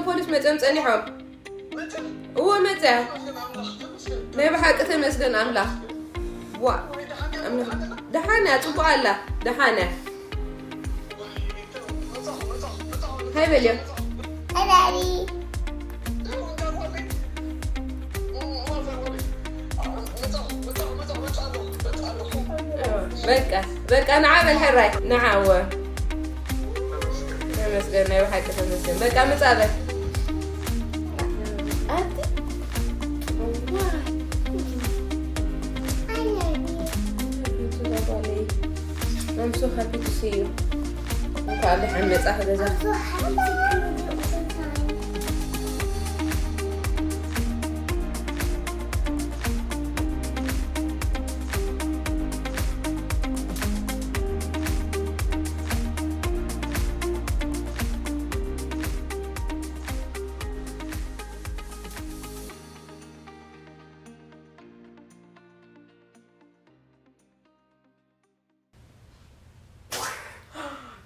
ፖሊስ መፅኦም ፀኒሖም። እዎ መፅያ። ናይ ብሓቂ ተመስገን ኣምላኽ። ዋ፣ ኣምላኽ። ደሓን እያ፣ ፅቡቕ ኣላ። ደሓን እያ። ሃይ በልዮ። ሃይ በሊ። በቃ፣ በቃ፣ ንዓ በል ሕራይ፣ ንዓ፣ እወ። ተመስገን፣ ናይ ብሓቂ ተመስገን። በቃ፣ ምጻእ በል። ኣቲ፣ I'm so happy to see you. እንኳዕ ደሓን መጻእኺ ገዛ።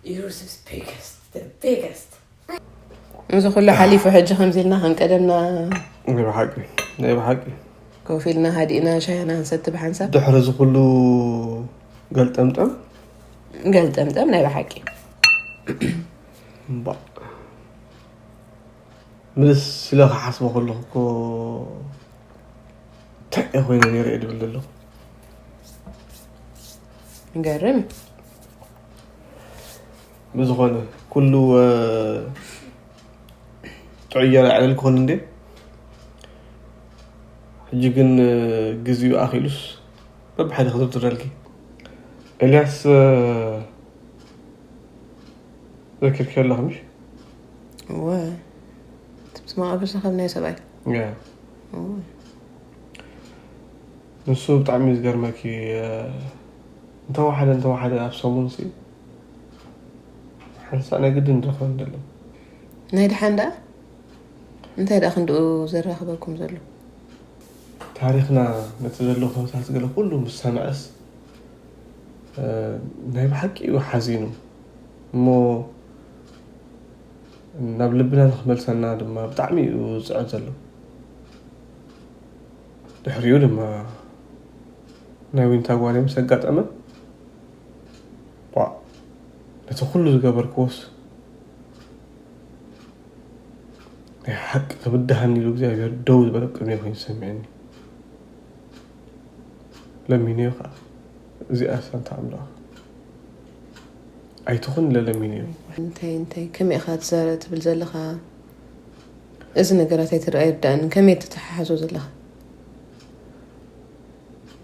Yours is biggest, the biggest. እዚ ኩሉ ሓሊፉ ሕጂ ከምዚ ኢልና ከም ቀደምና ናይ ብሓቂ፣ ናይ ብሓቂ። ኮፍ ኢልና ሃዲእና ሻሂና ክንሰቲ ብሓንሳብ። ድሕሪ እዚ ኩሉ ገልጠምጠም? ገልጠምጠም ናይ ብሓቂ። እምባእ። ምልስ ኢለ ክሓስቦ ከለኹ እኮ እንታይ እየ ኮይነ ነይረ እየ ድብል ዘለኹ። ገርም። ብዝኾነ ኩሉ፣ እ፣ ጥዑይ ጌረ ኣዕለል ክኾን እንዴ። ሕጂ ግን፣ እ፣ ግዚኡ ኣኺሉስ በብሓደ ክዝርዝረልኪ። ኤልያስ፣ እ፣ ዘኪርኪ ኣለኺ ምሽ? እወ። እቲ ምስ መቓብር ዝኸብናዮ ሰብኣይ? ያ። እወ። ንሱ ብጣዕሚ እዩ ዝገርመኪ፣ እ፣ እንተወሓደ፣ እንተወሓደ ኣብ ሰሙን ሲ ሓንሳእ ናይ ግድን ንረኽበን ደለና። ናይ ደሓን ደኣ? እንታይ ደኣ ክንድኡ ዘራኽበኩም ዘሎ? ታሪኽና ነቲ ዘሎ ኩነታት ገለ ኩሉ ምስ ሰምዐስ፣ እ፣ ናይ ብሓቂ እዩ ሓዚኑ። እሞ ናብ ልብና ንኽመልሰና ድማ ብጣዕሚ እዩ ዝጽዕር ዘሎ። ድሕሪኡ ድማ ናይ ዊንታ ጓለይ ምስ ኣጋጠመ፣ ዋእ፣ ነቲ ኩሉ ዝገበርክዎስ ናይ ሓቂ ክብድሃኒ ኢሉ እግዚኣብሔር ደው ዝበለ ቅድሜ ኮይኑ ዝሰምዐኒ። ለሚነዮ ከዓ፣ እዚኣስ ኣንታ ኣምላኽ ኣይትኹን ኢለ ለሚነዮ። እንታይ፣ እንታይ፣ ከመይ ኢኻ ትዛረ-፣ ትብል ዘለኻ? እዚ ነገራት ኣይትረኣ ኣይርዳእን። ከመይ ትተሓሓዞ ዘለኻ?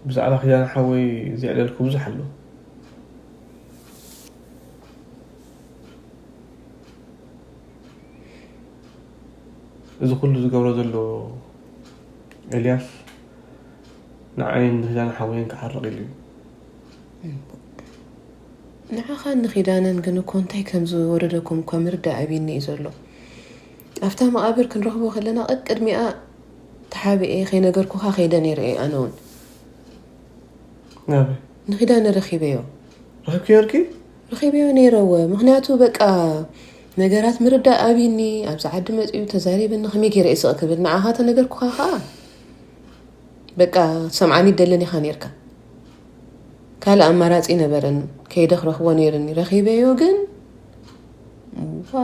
ብዛዕባ ኪዳነ ሓወይ ዘዕለልኩ ብዙሕ ኣሎ። እዚ ኩሉ ዝገብሮ ዘሎ ኤልያስ ንዓይን ንኪዳነ ሓወይን ክዓርቕ ኢሉ እዩ። ንዓኻን ንኪዳነን ግን እኮ እንታይ ከም ዝወረደኩም እኮ ምርዳእ ኣብይኒ እዩ ዘሎ። ኣብታ መቓብር ክንረኽቦ ከለና ቀቅድሚኣ ተሓቢኤ ከይነገርኩኻ ከይደ ነይረ እየ ኣነ እውን። ናበይ? ንኪዳነ ረኺበዮ። ረኺብክዮ ነርኪ? ረኺበዮ ነይረ እወ። ምኽንያቱ በቃ ነገራት ምርዳእ ኣብይኒ፣ ኣብዚ ዓዲ መጺኡ ተዛሪበኒ ከመይ ገይረ እየ ስቕ ክብል? ንዓኻ ተነገርኩኻ ኸኣ በቃ ትሰምዓኒ ደለን ኢኻ ነይርካ። ካልእ ኣማራጺ ነበረን። ከይደ ክረኽቦ ነይርኒ። ረኺበዮ ግን፣ ዋ፣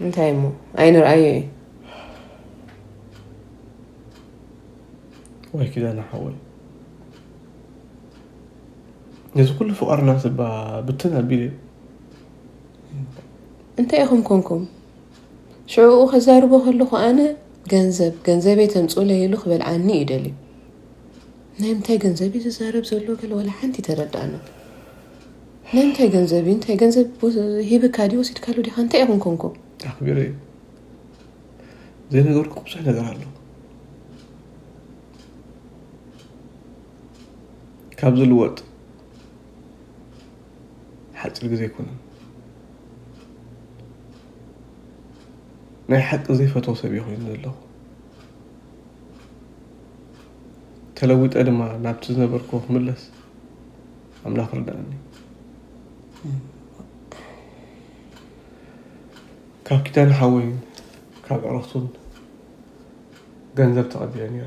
እንታይ እሞ? ኣይንርኣዮ እዩ። ወይ ኪዳነ ሓወይ። ነዚ ኩሉ ፍቓርና ስባ ብትን ኣቢለ። እንታይ ኢኹም ኮንኩም? ሽዕኡ ከዛርቦ ከለኹ ኣነ ገንዘብ፣ ገንዘበይ ተምጽኡለይ ኢሉ ክበልዓኒ እዩ ደልዩ። ናይ ምንታይ ገንዘብ እዩ ዝዛረብ ዘሎ? ገለ ወላ ሓንቲ ተረድኣና። ናይ ምንታይ ገንዘብ እዩ? እንታይ ገንዘብ ወ-፣ ሂብካ ድዩ ወሲድካሉ ዲኻ? እንታይ ኢኹም ኮንኩም? ኣኽቢረ እዩ። ዘይነገርኩ ብዙሕ ነገር ኣሎ። ካብ ዝልወጥ ሓፂር ግዜ ኣይኮነን። ናይ ሓቂ ዘይፈትዎ ሰብ እዩ ኮይኑ ዘለኹ። ተለዊጠ ድማ ናብቲ ዝነበርኩ ክምለስ ኣምላኽ ርዳእኒ። ካብ ኪዳነ ሓወይን ካብ ዕረፍቱን ገንዘብ ተቐቢለ ነይረ።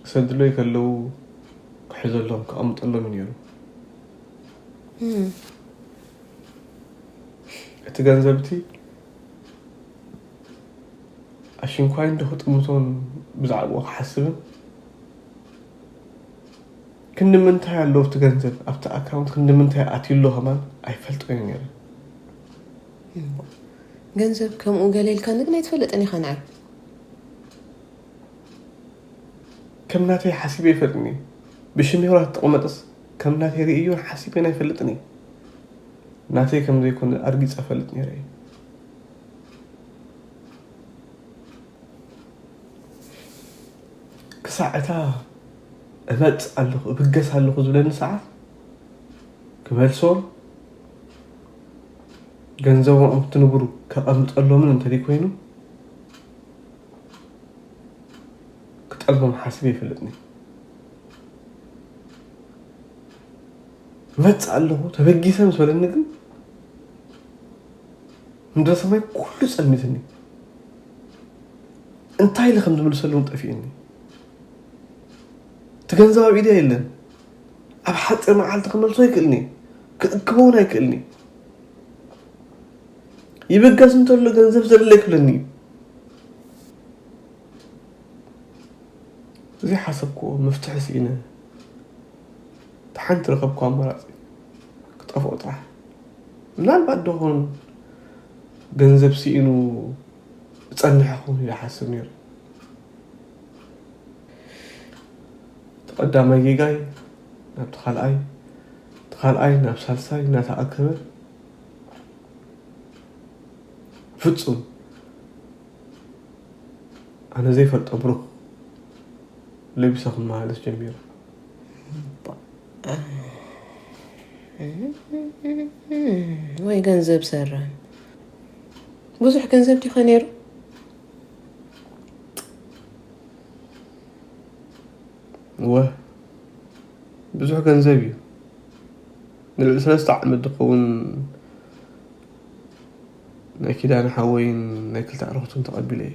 ክሰድለይ ከለዉ ክሕዘሎም፣ ክቐምጠሎም እዩ ነይሩ። እቲ ገንዘብ እቲ ኣሽንኳይ እንዶ ክጥምቶን ብዛዕባኡ ክሓስብን፣ ክንዲ ምንታይ ኣሎ ኣብቲ ገንዘብ፣ ኣብቲ ኣካውንት ክንዲ ምንታይ ኣትዩ ኣሎ ከማን ኣይፈልጦን እዩ ነይረ። ገንዘብ ከምኡ ገለ ኢልካ ግን ኣይትፈልጥን ኢኻ ንዓይ። ከም ናተይ ሓሲበ ይፈልጥን እየ። ብሽም ሜሮን ተቐመጠስ ከም ናተይ ርእዮን ሓሲበን ኣይፈልጥን እየ። ናተይ ከም ዘይኮነ ኣርጊጸ እፈልጥ ነይረ እየ። ክሳዕ እታ እመጽእ ኣለኹ፣ እብገስ ኣለኹ ዝብለኒ ሰዓት ክመልሶን ገንዘቦም ኣብቲ ንቡር ከቐምጠሎምን እንተደይ ኮይኑ ክጠልቦም ሓሲበ ይፈልጥኒ። እመጽእ ኣለኹ ተበጊሰ ምስ በለኒ ግን ምድረ ሰማይ ኩሉ ጸልሚትኒ። እንታይ ኢለ ከም ዝምልሰሉ እውን ጠፊእኒ። እቲ ገንዘብ ኣብ ኢደይ የለን። ኣብ ሓፂር መዓልቲ ክመልሶ ኣይክእልኒ፣ ክእክቦ እውን ኣይክእልኒ። ይብገስ እንተሎ ገንዘብ ዘለለ ይክብለኒ እዩ። እዚ ሓሰብክዎ መፍትሒ ስኢነ፣ እቲ ሓንቲ ረኸብክዎ ኣማራፂ ክጠፍኦ ጥራሕ። ምናልባት ዶ ኾን ገንዘብ ስኢኑ ዝፀንሕ ኾን ኢለ ሓስብ ነይሩ። እቲ ቀዳማይ ጌጋይ ናብቲ ካልኣይ፣ እቲ ካልኣይ ናብ ሳልሳይ እናተኣከበ ፍጹም ኣነ ዘይፈልጦ ብሩኽ ለቢሰ ክመላለስ ጀሚሩ። ወይ ገንዘብ ሰራን። ብዙሕ ገንዘብ ዲኸ ነይሩ? እወ፣ ብዙሕ ገንዘብ እዩ። ንልዕሊ ሰለስተ ዓመት ዝኸውን ናይ ኪዳነ ሓወይን ናይ ክልተ ኣዕሩኽቱን ተቐቢለ እየ።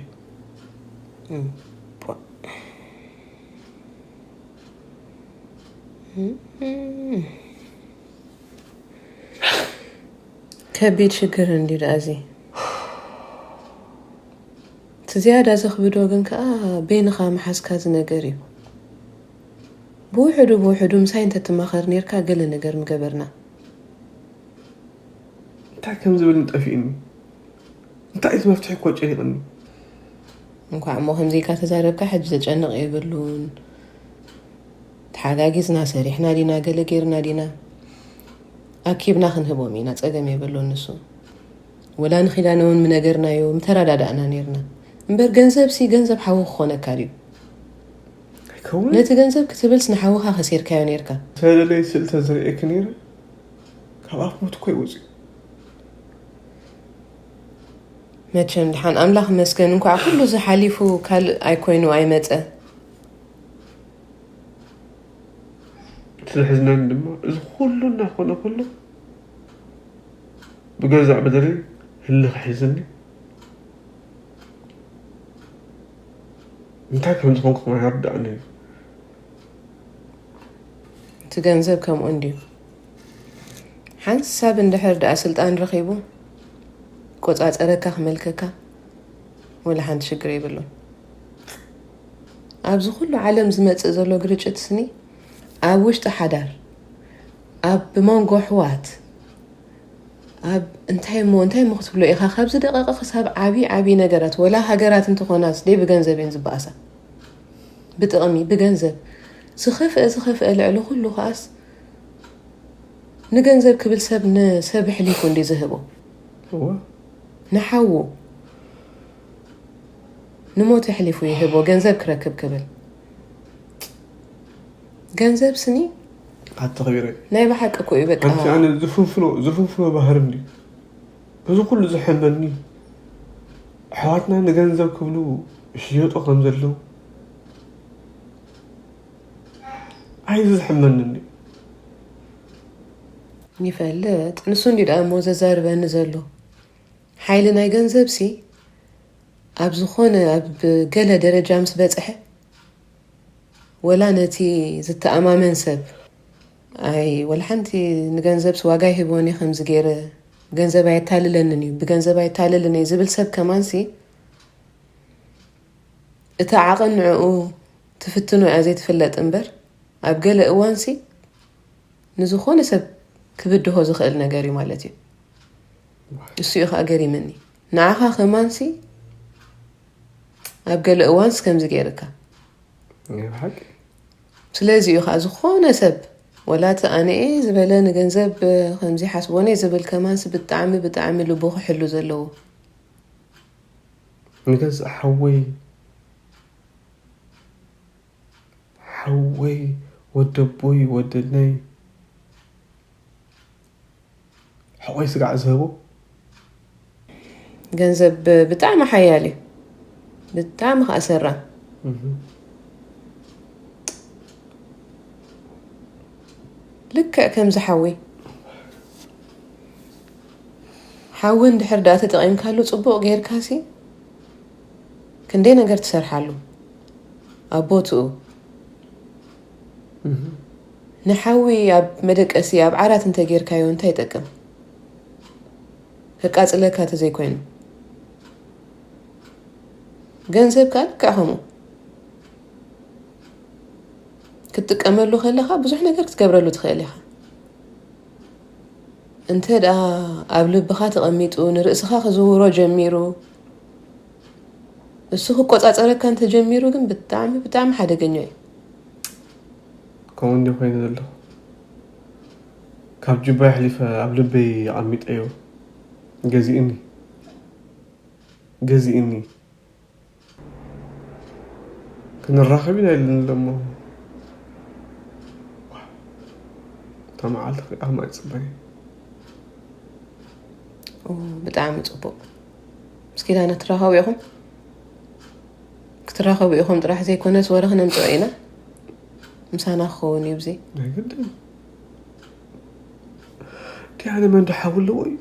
ከቢድ ሽግር እንዲ ደኣ እዚ። እቲ ዝያዳ ዘኽብዶ ግን ከኣ በይንኻ ምሓዝካ ዝነገር እዩ። ብውሕዱ ብውሕዱ ምሳይ እንተትማኸር ኔርካ ገለ ነገር ምገበርና። እንታይ ከም ዝብል ጠፊእኒ። እንታይ እቲ መፍትሒ እኮ ጨኒቕኒ። እንኳዕ እሞ ከምዚ ኢልካ ተዛረብካ፣ ሕጂ ዘጨንቕ የብሉን። ተሓጋጊዝና ሰሪሕና ዲና፣ ገለ ጌርና ዲና፣ ኣኪብና ክንህቦም ኢና፣ ጸገም የብሉን ንሱ። ወላ ንኺዳነ እውን ምነገርናዮ፣ ምተረዳዳእና ኔርና። እምበር ገንዘብሲ ገንዘብ ሓዊ ክኾነካ ድዩ? ኣይከውን። ነቲ ገንዘብ ክትብልስ ንሓውኻ ከሲርካዮ ኔርካ። ተለለይ ስእሊ ተዝርእየኪ ነይረ፣ ካብ ኣፍ ሞት እኮ ይወፅእ። መቸም ድሓን ኣምላኽ መስገን፣ እንኳዕ ኩሉ ዝሓሊፉ ካልእ ኣይኮይኑ ኣይመጸ። እቲ ዘሕዝነኒ ድማ እዚ ኩሉ እናኾነ ከሎ ብገዛእ በደለይ ህልኽ ሒዝኒ። እንታይ ከም ዝኾንኩ ከማን ኣይርድኣኒ እዩ። እቲ ገንዘብ ከምኡ እንድዩ። ሓንሳብ እንድሕር ደኣ ስልጣን ረኺቡ ቆጻጸረካ ክመልከካ ወላ ሓንቲ ሽግር የብሉን። ኣብዚ ኩሉ ዓለም ዝመጽእ ዘሎ ግርጭት ስኒ ኣብ ውሽጢ ሓዳር፣ ኣብ መንጎ ኣሕዋት፣ ኣብ እንታይ እሞ እንታይ እሞ ክትብሎ ኢኻ፣ ካብ ዝደቐቐ ክሳብ ዓቢ ዓቢ ነገራት፣ ወላ ሃገራት እንተኾናስ ደይ ብገንዘብ እየን ዝበኣሳ። ብጥቕሚ፣ ብገንዘብ። ዝኸፍአ ዝኸፍአ ልዕሊ ኩሉ ከኣስ ንገንዘብ ክብል ሰብ ንሰብ ኣሕሊፉ እንዲ ዝህቦ። እወ። ንሓዉ ንሞት ኣሕሊፉ ይህቦ ገንዘብ ክረክብ ክብል። ገንዘብ ስኒ ኣተኽቢረ። ናይ ብሓቂ እኮ እዩ በቃ። ሓንቲ ኣነ ዝፍንፍኖ፣ ዝፍንፍኖ ባህሪ እንዲ። እዚ ኩሉ ዝሕመኒ ኣሕዋትና ንገንዘብ ክብሉ ይሽየጡ ከም ዘለዉ። ኣይ እዚ ዝሕመኒ እንዲ። ይፈልጥ። ንሱ እንዲ ደኣ እሞ ዘዛርበኒ ዘሎ። ሓይሊ ናይ ገንዘብሲ ኣብ ዝኾነ፣ ኣብ ገለ ደረጃ ምስ በጽሐ፣ ወላ ነቲ ዝተኣማመን ሰብ፣ ኣይ፣ ወላ ሓንቲ፣ ንገንዘብሲ ዋጋ ይህቦን እዩ፣ ከምዚ ገይረ፣ ገንዘብ ኣየታልለንን እዩ፣ ብገንዘብ ኣየታልልን እዩ ዝብል ሰብ ከማንሲ፣ እቲ ዓቐን ንዕኡ ትፍትኖ እያ ዘይትፍለጥ እምበር፣ ኣብ ገለ እዋንሲ ንዝኾነ ሰብ ክብድሆ ዝኽእል ነገር እዩ ማለት እዩ። እሱ እዩ ከዓ ገሪምኒ። ንዓኻ ከማንሲ ኣብ ገለ እዋንስ ከምዚ ገይርካ። ናይ ብሓቂ። ስለዚ እዩ ከዓ ዝኾነ ሰብ፣ ወላ እቲ ኣነኤ ዝበለ ንገንዘብ ከምዚ ሓስቦኔ ዝብል ከማንስ ብጣዕሚ፣ ብጣዕሚ ልቡ ክሕሉ ዘለዎ። ንገዛእ ሓወይ፣ ሓወይ፣ ወደቦይ፣ ወደነይ፣ ሕቆይ ስጋዕ ዝህቦ። ገንዘብ ብጣዕሚ ሓያል እዩ። ብጣዕሚ ከዓ ሰራም። እህ። ልክዕ ከምዚ ሓዊ። ሓዊ እንድሕር ደኣ ተጠቒምካሉ ጽቡቕ ጌርካሲ፣ ክንደይ ነገር ትሰርሓሉ። ኣብ ቦትኡ። እህ። ንሓዊ ኣብ መደቀሲ፣ ኣብ ዓራት እንተ ጌርካዮ እንታይ ይጠቅም? ከቃጽለካ ተዘይኮይኑ። ገንዘብ ከኣ ልክዕ ከምኡ። ክትጥቀመሉ ከለኻ ብዙሕ ነገር ክትገብረሉ ትኽእል ኢኻ። እንተ ደኣ ኣብ ልብኻ ተቐሚጡ፣ ንርእስኻ ክዝውሮ ጀሚሩ፣ እሱ ክቆጻጸረካ እንተ ጀሚሩ ግን ብጣዕሚ፣ ብጣዕሚ ሓደገኛ እዩ። ከምኡ እንዲ ኮይኑ ዘለኹ። ካብ ጁባይ ኣሕሊፈ ኣብ ልበይ ኣቐሚጠዮ። ገዚእኒ። ገዚእኒ። ክንራኸብ ኢና ኢሉኒ ኣሎ እሞ። እታ መዓልቲ ክኣ ማይ ጽበይ። ኦ፣ ብጣዕሚ ጽቡቕ። ምስ ኪዳነ ትራኸቡ ኢኹም? ክትራኸቡ ኢኹም ጥራሕ ዘይኮነስ ወረ ክነምጽኦ ኢና። ምሳና ክኸውን እዩ ብዘይ። ናይ ግድን። ኪዳነ መን ዶ ሓዊ ኣለዎ እዩ?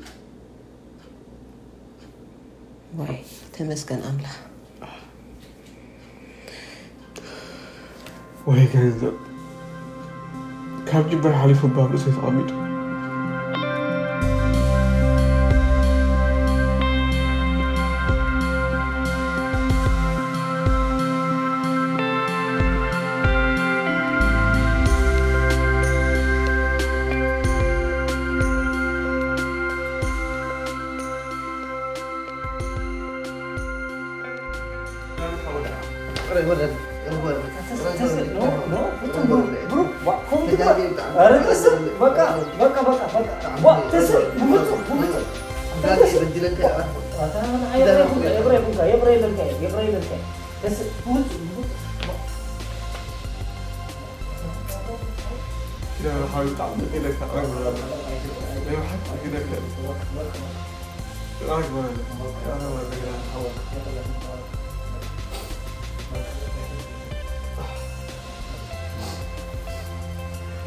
ዋይ፣ ተመስገን ኣምላኽ። ወይ ገንዘብ። ካብ ጅባይ ሓሊፉ እባ ኣብ ርእሰይ ተቐሚጡ።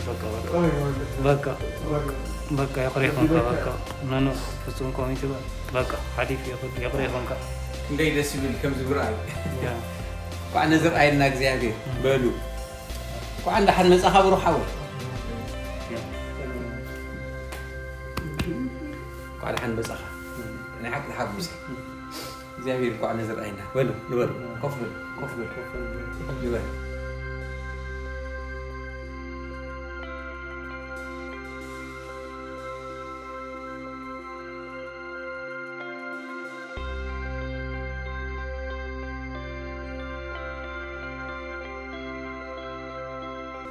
በቃ፣ በቃ። በቃ፣ በቃ፣ ይቕሬ ይኹንካ፣ በቃ። ኖ፣ ኖ፣ ፍጹም ኮሚቴ፣ በቃ፣ ሓሊፍ ይኹን፣ ይቕሬ ይኹንካ። ክንደይ ደስ ይብል ከምዚ ምርኣይ። ያ። እንኳዕ ነዚ ረኣየና እግዚኣብሔር። እም። በሉ። እንኳዕ ደሓን መጻኻ ብሩኽ ሓወይ። ያ። እንኳዕ ደሓን መጻኻ። እም። ናይ ሓቂ ተሓጉሰ። እም። እግዚኣብሔር እንኳዕ ነዚ ረኣየና። በሉ፣ ንበሉ። ኮፍ በሉ፣ ኮፍ በሉ። ንበሉ።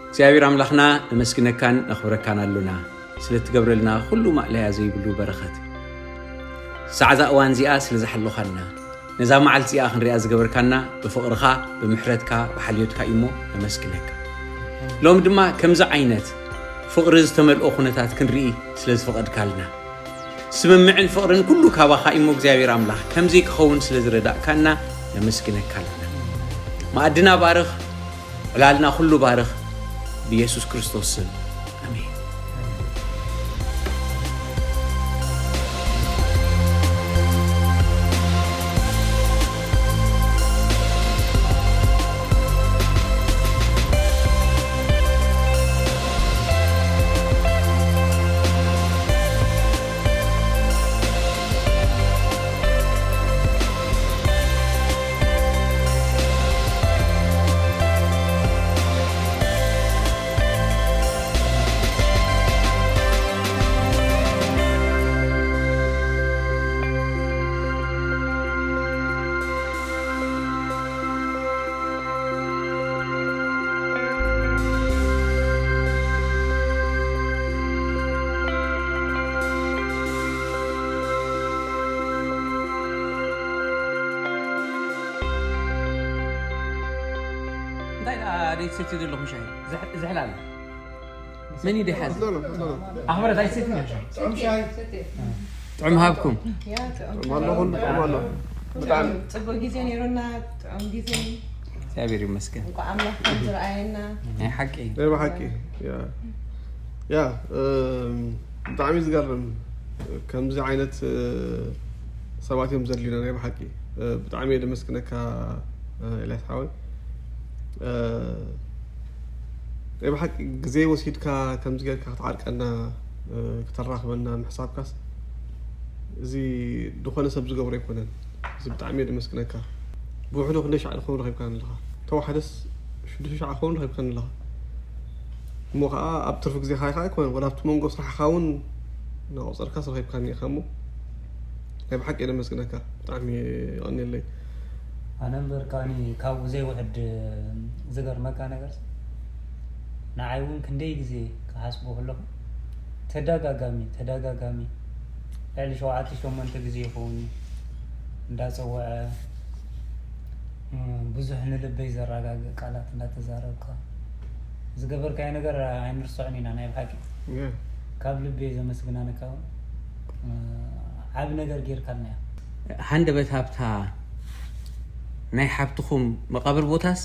እግዚኣብሔር ኣምላኽና ነመስግነካን ነኽብረካን ኣሎና። ስለ እትገብረልና ኩሉ ማእለያ ዘይብሉ በረኸት። ሳዕዛ እዋን እዚኣ ስለ ዝሓለኻና፣ ነዛ መዓልቲ እዚኣ ክንሪኣ ዝገበርካና ብፍቕርኻ፣ ብምሕረትካ፣ ብሓልዮትካ እዩ እሞ ነመስግነካ። ሎሚ ድማ ከምዚ ዓይነት ፍቕሪ ዝተመልኦ ኩነታት ክንርኢ ስለ ዝፈቐድካልና፣ ስምምዕን ፍቕርን ኩሉ ካባኻ እዩ እሞ እግዚኣብሔር ኣምላኽ፣ ከምዚ ክኸውን ስለ ዝረዳእካና ነመስግነካ ኣለና። መኣድና ባርኽ፣ ዕላልና ኩሉ ባርኽ፣ ብየሱስ ክርስቶስ ስም፣ ኣሜን። ኣደይ ትሰትዩ ዘለኹም ሻሂ? ዝሕ- ዝሕል ኣለ። መን እዩ ደሓዝ? ኣኽብረት ኣይትሰትዩ ሻሂ? ጥዑም ሃብኩም። ጥዑም ኣሎ፣ ኩሉ ጥዑም ኣሎ። ብጣዕሚ ፅቡቅ ጊዜ ነይሩና። ጥዑም ጊዜ። እግዚኣብሔር ይመስገን። እንኳዕ ኣምላኽ ከምዝረኣየና። ናይ ሓቂ እዩ። ናይ ብሓቂ ያ ያ እም፣ ብጣዕሚ እዩ ዝገርም። ከምዚ ዓይነት እ፣ ሰባት እዮም ዘድልዩና ናይ ብሓቂ። እ፣ ብጣዕሚ እየ ደመስግነካ እ፣ ኤልያስ ሓወይ። እ፣ ናይ ብሓቂ ግዜ ወሲድካ ከምዚ ጌርካ ክትዓርቀና እ፣ ክተራኽበና ምሕሳብካስ እዚ ዝኾነ ሰብ ዝገብሮ ኣይኮነን። እዚ ብጣዕሚ እየ ደመስግነካ። ብውሕዱ ክንደይ ሻዕ ዝኸውን ረኺብካኒ ኣለኻ? ተዋሕደስ ሽዱሽተ ሻዕ ክኸውን ረኺብካኒ ኣለኻ። እሞ ከዓ ኣብ ትርፊ ግዜኻ ኢኻ ኣይኮነን፣ ወላ ኣብቲ መንጎ ስራሕኻ እውን እናቆፀርካስ ረኺብካኒ ኢኻ። እሞ ናይ ብሓቂ እየ ደመስግነካ። ብጣዕሚ የቐንየለይ። ኣነ እምበር ከኣኒ ካብኡ ዘይውሕድ ዝገርመካ ነገር ንዓይ እውን ክንደይ ግዜ ክሓስቦ ከለኹ ተደጋጋሚ ተደጋጋሚ ልዕሊ ሸውዓተ ሸሞንተ ግዜ ይኸውን እንዳፀወዐ ብዙሕ ንልበይ ዘረጋግእ ቃላት እንዳተዛረብካ ዝገበርካዮ ነገር ኣይንርስዖን ኢና ናይ ብሓቂ ካብ ልበይ ዘመስግናንካ እውን ዓብ ነገር ጌርካልና ያ ሃንደበት ሃብታ ናይ ሓብትኹም መቃብር ቦታስ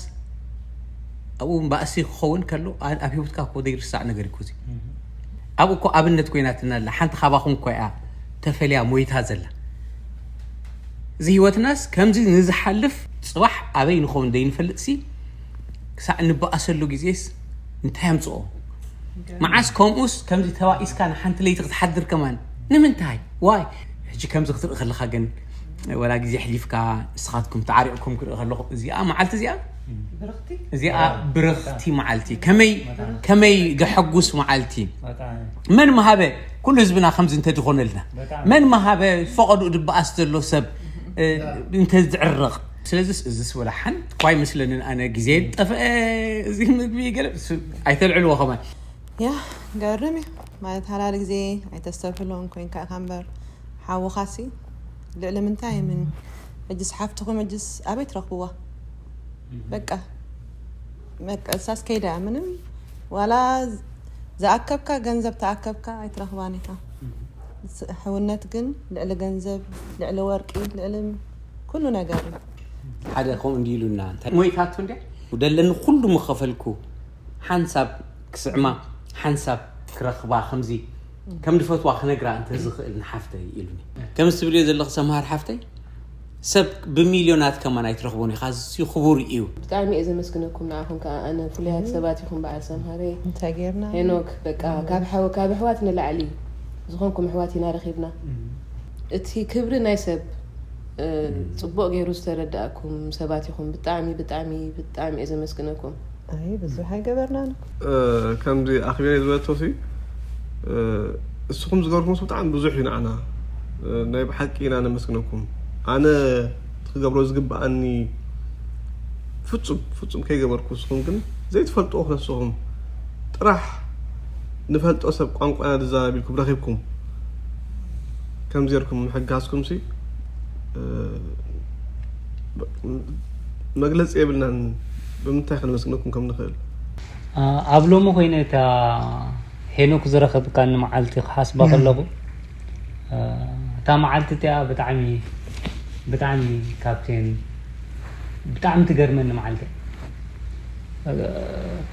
ኣብኡ ባእሲ ክኸውን ከሎ ኣብ ህይወትካ እኮ ዘይርሳዕ ነገር እኮ እዚ ኣብኡ እኮ ኣብነት ኮይናትና ኣላ ሓንቲ ካባኹም እኮ እያ ተፈልያ ሞይታ ዘላ እዚ ህይወትናስ ከምዚ ንዝሓልፍ ፅባሕ ኣበይ ንኸውን ዘይንፈልጥ ሲ ክሳዕ ንበኣሰሉ ግዜስ እንታይ ኣምፅኦ መዓስ ከምኡስ ከምዚ ተባኢስካ ንሓንቲ ለይቲ ክትሓድር ከማን ንምንታይ ዋይ ሕጂ ከምዚ ክትርኢ ከለካ ግን ወላ ግዜ ሕሊፍካ ንስኻትኩም ተዓሪቕኩም ክርኢ ከለኹ እዚኣ መዓልቲ እዚኣ እዚኣ ብርኽቲ መዓልቲ ከመይ ከመይ ገሐጉስ መዓልቲ መን መሃበ ኩሉ ህዝብና ከምዚ እንተዝኾነልና መን መሃበ ፈቐዱ ድበኣስ ዘሎ ሰብ እንተዝዕረቕ ስለዚስ እዚስ ወላ ሓንቲ እኳ ኣይመስለንን ኣነ ግዜ ጠፍአ እዚ ምግቢ ገለ ኣይተልዕልዎ ከማን ያ ገርም እዩ ማለት ሓላል ግዜ ኣይተስተብህሎን ኮይንካ ኢኻ እምበር ሓውኻሲ ልዕሊ ምንታይ ምን እጅስ ሓፍትኹም እጅስ ኣበይ ትረኽብዋ በቃ መቀሳስ ከይዳ ምንም ዋላ ዝኣከብካ ገንዘብ ተኣከብካ ኣይትረኽባን ኢኻ ሕውነት ግን ልዕሊ ገንዘብ ልዕሊ ወርቂ ልዕሊ ኩሉ ነገር እዩ ሓደ ከምኡ እንዲ ኢሉና ሞይታቱ እንዲ ደለኒ ኩሉ ምኸፈልኩ ሓንሳብ ክስዕማ ሓንሳብ ክረኽባ ከምዚ ከም ድፈትዋ ክነግራ እንተዝኽእል ንሓፍተይ ኢሉኒ ከምዚ ትብልዮ ዘለኺ ሰምሃር ሓፍተይ ሰብ ብሚልዮናት ከማን ኣይትረኽቦን ኢኻ እዚ ክቡር እዩ ብጣዕሚ እየ ዘመስግነኩም ንዓኹም ከዓ ኣነ ፍሉያት ሰባት ኢኹም በዓል ሰምሃረይ እንታይ ጌርና ሄኖክ በቃ ካብ ሓው ካብ ኣሕዋት ንላዕሊ ዝኾንኩም ኣሕዋት ኢና ረኺብና እቲ ክብሪ ናይ ሰብ እ፣ ጽቡቕ ገይሩ ዝተረዳእኩም ሰባት ኢኹም ብጣዕሚ ብጣዕሚ ብጣዕሚ እየ ዘመስግነኩም ኣይ ብዙሕ ኣይገበርናን እኮ ከምዚ ኣኽቢረ ዝበለቶ ሲ እስኹም ዝገበርኩም ብጣዕሚ ብዙሕ እዩ ንዓና ናይ ብሓቂ ኢና ነመስግነኩም ኣነ ክገብሮ ዝግብኣኒ ፍጹም ፍጹም ከይገበርኩ ንስኹም ግን ዘይትፈልጥዎ ክነስኹም ጥራሕ ንፈልጦ ሰብ ቋንቋና ዝዛረብ ኢልኩም ረኺብኩም ከምዚ ጌርኩም ምሕጋዝኩም ሲ መግለፂ የብልናን ብምንታይ ከነመስግነኩም ከም ንኽእል ኣብ ሎሚ ኮይነ እታ ሄኖክ ዝረኸብካኒ መዓልቲ ክሓስባ ከለኹ እታ መዓልቲ እቲኣ ብጣዕሚ ብጣዕሚ ካብቴን ብጣዕሚ ትገርመኒ መዓልቲ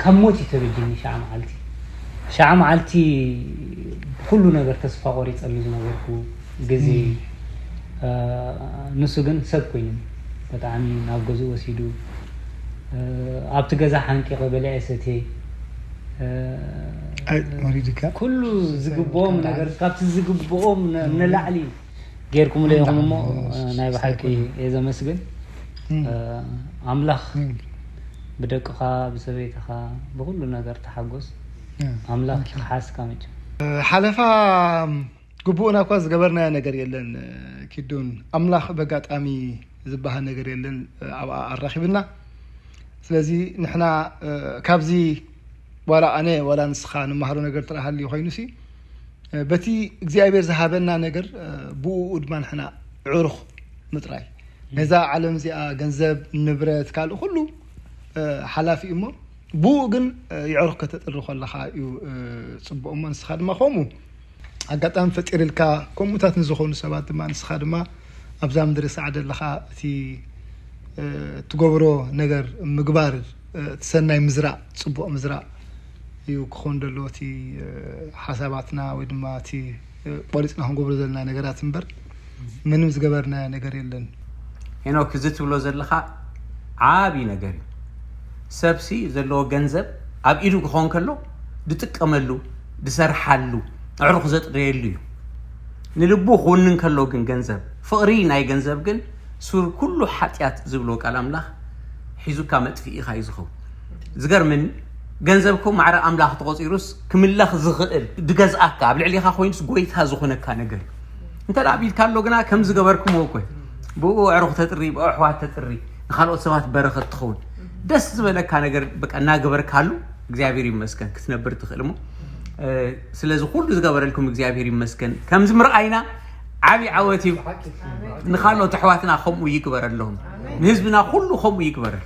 ካብ ሞት እዩ ተበጅኒ ሻዓ መዓልቲ ሻዓ መዓልቲ ብኩሉ ነገር ተስፋ ቆሪፀሉ ዝነበርኩ ግዜ ንሱ ግን ሰብ ኮይኑ ብጣዕሚ ናብ ገዝኡ ወሲዱ ኣብቲ ገዛ ሓንቂቐ በሊዐ ሰትየ ወሪድካ ኩሉ ዝግብኦም ነገር ካብቲ ዝግብኦም ንላዕሊ ጌርኩምለ ኢኹም እሞ ናይ ብሓቂ እየ ዘመስግን ኣምላኽ ብደቅኻ ብሰበይትኻ ብኩሉ ነገር ተሓጎስ ኣምላኽ ይኽሓስካ መቸም ሓለፋ ግቡእና እኳ ዝገበርናዮ ነገር የለን ኪዱን ኣምላኽ በጋጣሚ ዝበሃል ነገር የለን ኣብኣ ኣራኺብና ስለዚ ንሕና ካብዚ ዋላ ኣነ ዋላ ንስኻ ንመሃሮ ነገር ጥራሕ ሃልዩ ኮይኑሲ በቲ እግዚኣብሔር ዝሃበና ነገር ብኡ ድማ ንሕና ዕሩኽ ምጥራይ ነዛ ዓለም እዚኣ ገንዘብ ንብረት ካልእ ኩሉ ሓላፊ እሞ ብኡ ግን የዕሩኽ ከተጥሪ ከለኻ እዩ ፅቡቕ። እሞ ንስኻ ድማ ከምኡ ኣጋጣሚ ፈጢርልካ ከምኡታት ንዝኾኑ ሰባት ድማ ንስኻ ድማ ኣብዛ ምድሪ ሰዓደ ኣለኻ እቲ ትገብሮ ነገር ምግባር እቲ ሰናይ ምዝራእ ፅቡቕ ምዝራእ እዩ ክኾን ደሎ እቲ ሓሳባትና ወይ ድማ እቲ ቆሪፅና ክንገብሮ ዘለና ነገራት እምበር ምንም ዝገበርናዮ ነገር የለን። ሄኖክ እዚ ትብሎ ዘለኻ ዓብዪ ነገር እዩ። ሰብሲ ዘለዎ ገንዘብ ኣብ ኢዱ ክኾን ከሎ ድጥቀመሉ ድሰርሓሉ ኣዕሩኽ ዘጥረየሉ እዩ። ንልቡ ክውንን ከሎ ግን ገንዘብ ፍቕሪ ናይ ገንዘብ ግን ሱር ኩሉ ሓጢኣት ዝብሎ ቃል ኣምላኽ ሒዙካ መጥፍኢኻ እዩ ዝኸውን። ዝገርምን ገንዘብ ኮ ማዕረ ኣምላኽ ተቆፂሩስ ክምለኽ ዝኽእል ድገዝኣካ ኣብ ልዕሊኻ ኮይኑስ ጎይታ ዝኾነካ ነገር እዩ። እንተ ደኣ ቢልካ ኣሎ ግና ከም ዝገበርኩምዎ እኮ እዩ። ብኡ ኣዕሩኽ ተጥሪ ብኡ ኣሕዋት ተጥሪ ንኻልኦት ሰባት በረኸት ትኸውን። ደስ ዝበለካ ነገር በቃ እናገበርካሉ እግዚኣብሔር ይመስገን ክትነብር ትኽእል እሞ ስለዚ ኩሉ ዝገበረልኩም እግዚኣብሔር ይመስገን ከምዚ ምርኣይና ዓብዪ ዓወት እዩ። ንኻልኦት ኣሕዋትና ከምኡ ይግበረሎም። ንህዝብና ኩሉ ከምኡ ይግበረል።